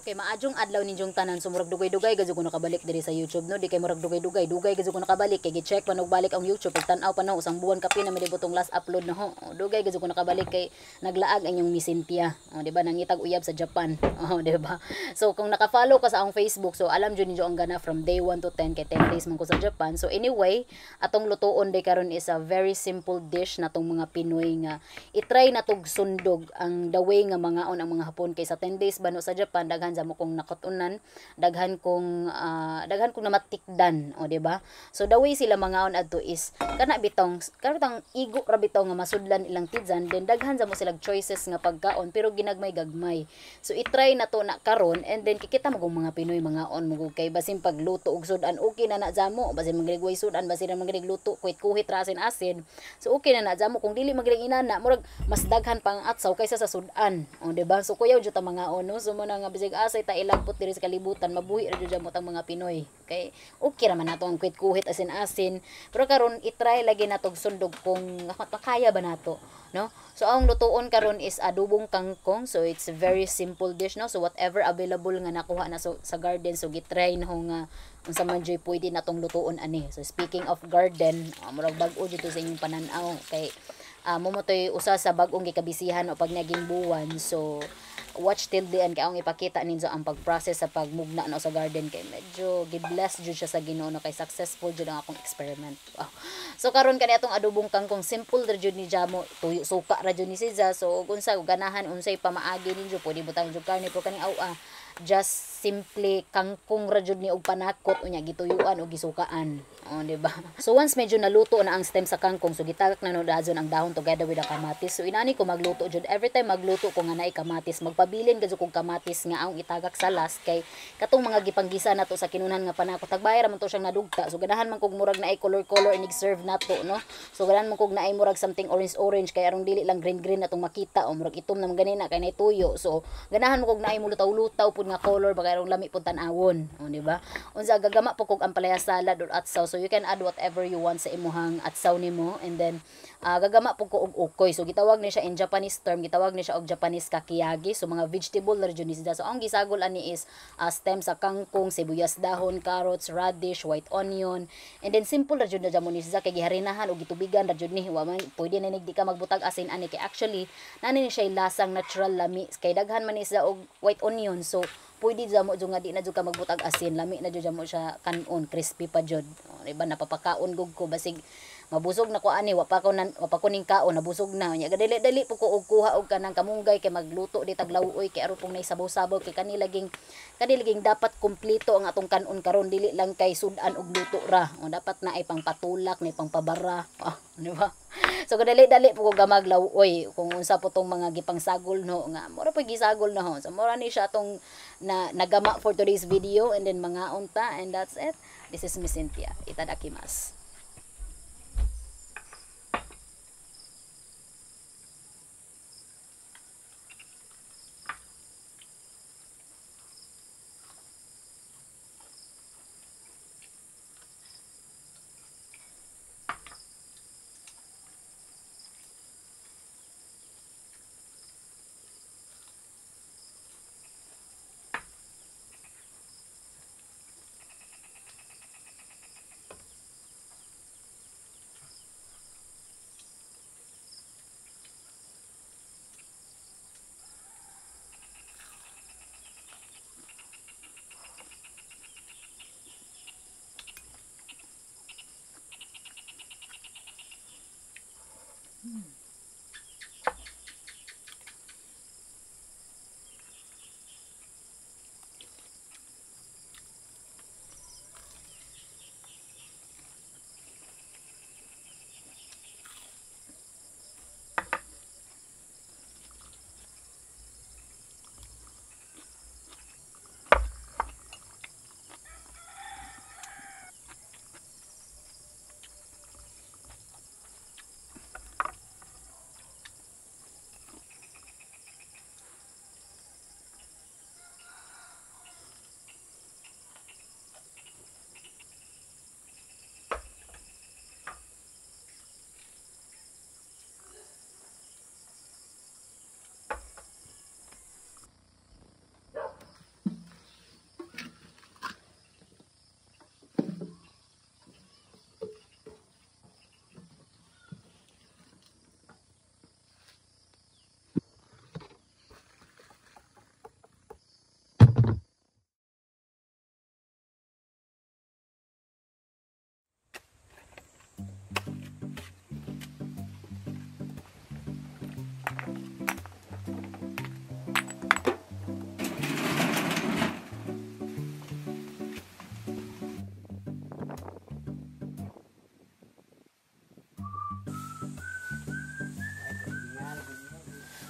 Okay, maadjong adlaw ninyong tanan. So murag dugay-dugay gud ko nakabalik diri sa YouTube, no. Di kay murag dugay-dugay, dugay gud ko nakabalik kay gi-check pa og balik ang YouTube pagtan-aw pa no usang buwan kapin na malibot last upload na ho. O, dugay gud ko nakabalik kay naglaag ang inyong Miss Cynthia. O, di ba nangitag uyab sa Japan. O, di ba? So kung naka-follow ka sa akong Facebook, so alam jud ninyo ang gana from day 1 to 10 kay 10 days man ko sa Japan. So anyway, atong lutuon day karon is a very simple dish natong mga Pinoy nga i-try na tog sundog ang the way nga mangaon ang mga Hapon kay sa 10 days ba no sa Japan daghan sa mo kong nakatunan, daghan kong namatikdan, o di ba? So the way sila mangaon adto is kana bitong kanang igo ra bitaw nga masudlan ilang tidzan, then daghan sa mo sila choices nga pagkaon pero ginagmay-gagmay. So i-try na to na karon and then kikita mo kung mga Pinoy mangaon mo kay basin pagluto og sudan okay na na jamo, basin magligway sudan, basin magluto kuhit-kuhit ra asin-asin. So okay na na jamo kung dili magiling inana murag mas daghan pang atsaw kaysa sa sudan, o di ba? So kuyaw jud ta mangaon, no? So mo na nga bisig asay ta ilagpot diri sa kalibutan, mabuhi ra jud jamo tang mga Pinoy. Kay okay ra man nato ang kuhit-kuhit asin-asin, pero karon i-try lagi natog sundog kung makaya ba nato, no? So ang lutuon karon is adobong kangkong. So it's a very simple dish, no? So whatever available nga nakuha na so, sa garden, so gitry na ho nga unsa man jud pwede natong lutuon ani. So speaking of garden, murag bag-o jud to sa inyong panan-aw kay mo toy usa sa bag-ong gikabisihan o pag naging buwan. So Watch till the end kay akong ipakita ninyo ang pag-process sa pagmugna no sa garden kay medyo gi-bless jud siya sa Ginoo no, kay successful jud ang akong experiment. Wow. So karon kani atong adobong kangkong, simple ra jud ni jamo, tuyo suka ra jud ni siya. So kung sa ganahan unsay pamaagi ninyo, pwede butang jud karne, pero kaning awa just simply kangkong ra jud ni og panakot, unya gituyuan og gisukaan. O, di ba? So once medyo naluto na ang stem sa kangkong, so gitagak na no dazon ang dahon together with the kamatis. So inani ko magluto jud, every time magluto ko nga naay kamatis, magpabilin gud kog kamatis nga ang itagak sa last kay katong mga gipanggisa nato sa kinunan nga panakot, tagbay ra man to siyang nadugta. So ganahan man kog murag naay color-color inig serve nato, no. So ganahan man kog naay murag something orange-orange kay aron dili lang green-green natong makita o murag itom naman ganina kay nay tuyo. So ganahan mo kog naay mulutaw-lutaw pud nga color bagay aron lami pud tan-awon, o di ba? Unsa gagama po kog ampalaya salad or atsaw. So you can add whatever you want sa imuhang atsaw nimo, and then gagama po ko og ukoy. So gitawag ni siya in Japanese term, gitawag ni siya og Japanese kakiyagi. So mga vegetable ra jud ni siya. So ang gisagol ani is stem sa kangkong, sibuyas dahon, carrots, radish, white onion, and then simple ra jud na jamo ni siya kay giharinahan og gitubigan ra jud ni. Wa man pwede na di ka magbutag asin ani kay actually nani ni siya lasang natural lami kay daghan man ni siya og white onion. So pwede jamo jud nga di na jud ka magbutag asin, lami na jud jamo siya kanon, crispy pa jud. O, diba napapakaon gug ko basig mabusog na ko ani, wa pa ko ning kaon, nabusog na. Nya dali-dali po ko og kuha og kanang kamunggay kay magluto di taglawoy kay aron pong nay sabaw-sabaw kay kanilaging dapat kumpleto ang atong kanon karon, dili lang kay sudan og luto ra. O, dapat na ay pangpatulak, na ay pangpabara. Oh, di ba? So kadali-dali po ko gamaglawoy kung unsa po tong mga gipangsagol no nga mura pa gisagol na ho. So mura ni siya atong na nagama for today's video, and then mga unta, and that's it. This is Miss Cynthia. Itadakimasu.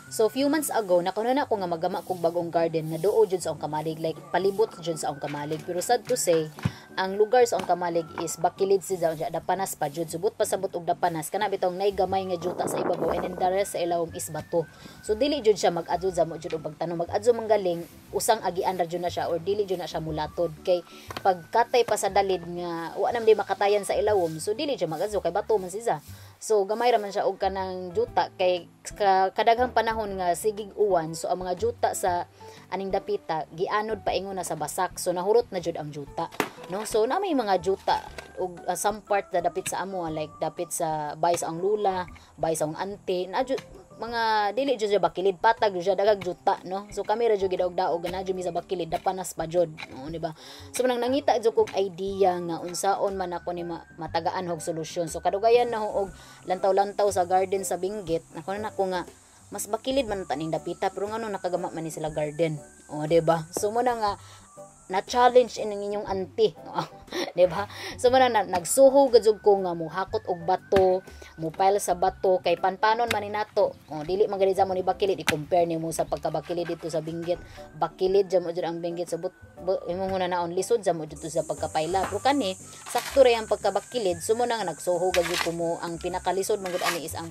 So few months ago, nakuno na ako nga magama kog bagong garden nga duo jud sa akong kamalig, like palibot jud sa akong kamalig. Pero sad to say, ang lugar sa akong kamalig is bakilid si siya, dapanas pa jud, subot pasabot og dapanas kana bitong nay gamay nga juta sa ibabaw, and then the rest sa ilawom is bato. So dili jud siya mag-adyo sa mo jud og pagtanom, mag-adyo manggaling usang agian ra jud na siya or dili jud na siya mulatod kay pagkatay pa sa dalid nga wa nam di makatayan sa ilawom, so dili jud mag-adyo kay bato man siya. So gamay ra man siya og kanang juta kay kadaghang panahon nga sigig uwan, so ang mga juta sa aning dapita gianod paingon na sa basak, so nahurot na jud ang juta, no. So na may mga juta og some part na dapit sa amo, like dapit sa bay sa ang lula, bay sa ang auntie, na jud Mga dili jud siya bakilid, patag jud siya, daghag juta, no? So kami ra jud gidaog-daog, na jud mi sa bakilid, dapanas pa jud, no, di ba? So manang nangita jud kog idea nga unsaon man ako ni matagaan og solusyon. So kadugayan na ho og lantaw-lantaw sa garden sa Benguet, nako na nako nga mas bakilid man taning dapita, pero ngano nakagama man ni sila garden? O, di ba? So mo na nga na challenge ining inyong auntie, di ba? So mo na nagsuho gud ko nga muhakot og bato, mo pile sa bato kay panpanon man ni nato. O, dili man gani mo ni bakilid, i-compare nimo sa pagkabakilid dito sa Benguet. Bakilid jamo jud ang Benguet sa but, imong naon lisod jamo jud sa pagkapayla. Pero kani sakto ra ang pagkabakilid. So mo na nga nagsuho gud ko mo, ang pinakalisod man gud ani is ang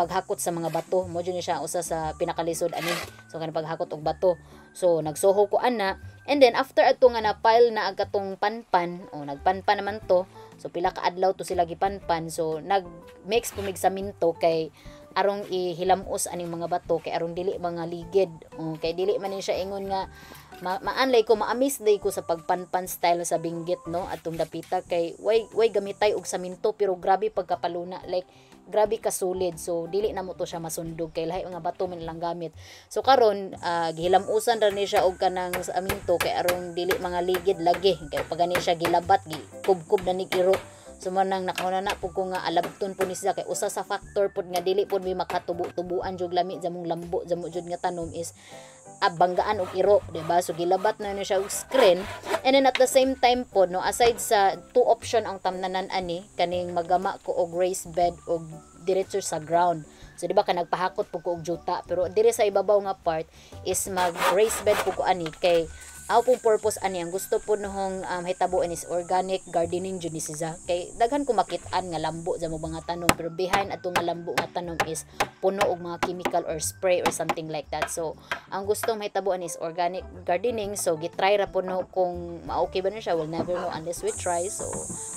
paghakot sa mga bato. Mo jud ni siya usa sa pinakalisod ani. So kanang paghakot og bato. So nagsuho ko ana, and then after adto nga na pile na ang katong panpan, o nagpanpan naman to. So pila ka adlaw to sila gipanpan. So nag mix pumig saminto kay arong ihilamos aning mga bato kay arong dili mga ligid. O, kay dili man ni siya ingon nga maanlay ko, ma-amaze day ko sa pagpanpan style sa Benguet, no, atong dapita, kay way gamitay og saminto pero grabe pagkapaluna, like grabe ka solid. So dili na mo to siya masundog kay lahi mga bato man lang gamit. So karon gihilamusan ra ni siya og kanang saminto kay arong dili mga ligid lagi, kay pag gani siya gilabat, gi kubkob na nig iro. So mo nang nakahuna na pud ko nga alabton po ni siya, kay usa sa factor pud nga dili pud mi makatubo-tubuan jud lami jamong lambo jamo jud nga tanom is banggaan og iro, di ba? So gilabat na ni siya og screen, and then at the same time pod, no, aside sa two option ang tamnanan ani, kaning magama ko og raised bed og diretso sa ground. So di ba ka nagpahakot pud ko og juta, pero dire sa ibabaw nga part is mag raised bed pud ko ani, kay aw pong purpose ani, ang gusto po nohong hitabuan is organic gardening jud ni siya, kay daghan ko makit-an nga lambo sa mo mga tanom, pero behind ato nga lambo nga tanom is puno og mga chemical or spray or something like that. So ang gustong mahitabuan is organic gardening. So gitry ra po no kung ma-okay ba na siya. We'll never know unless we try. So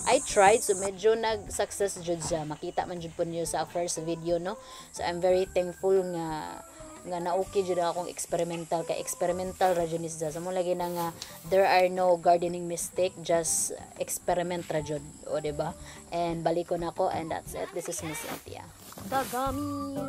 I tried, so medyo nag success jud siya. Makita man jud po niyo sa first video, no? So I'm very thankful nga na-okay jud akong experimental, kay experimental ra jud ni siya. So mo lagi na nga there are no gardening mistake, just experiment ra jud, o di ba? And baliko na ko, and that's it. This is Miss Cynthia. Dagami.